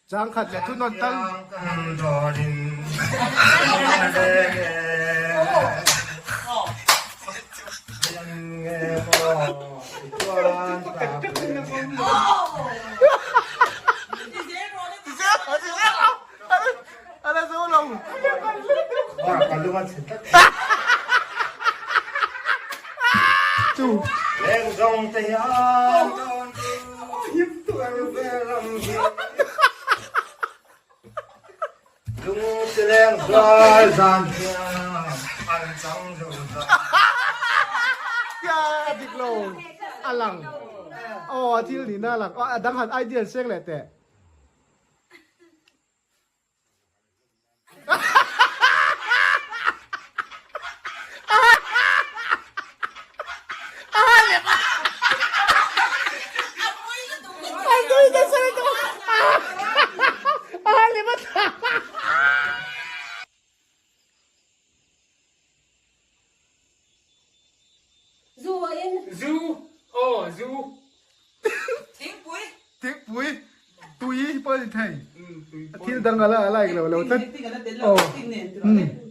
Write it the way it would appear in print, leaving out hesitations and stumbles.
Chang khat leh thunawn tal. Dik lo a lang aw a thil nihna a lang a dang han ideal seng leh teh. Zu aw zu. Thingpui. Thingpui tui pawh a ni thei. Thil dang ala a like lo lo tlat. Aw.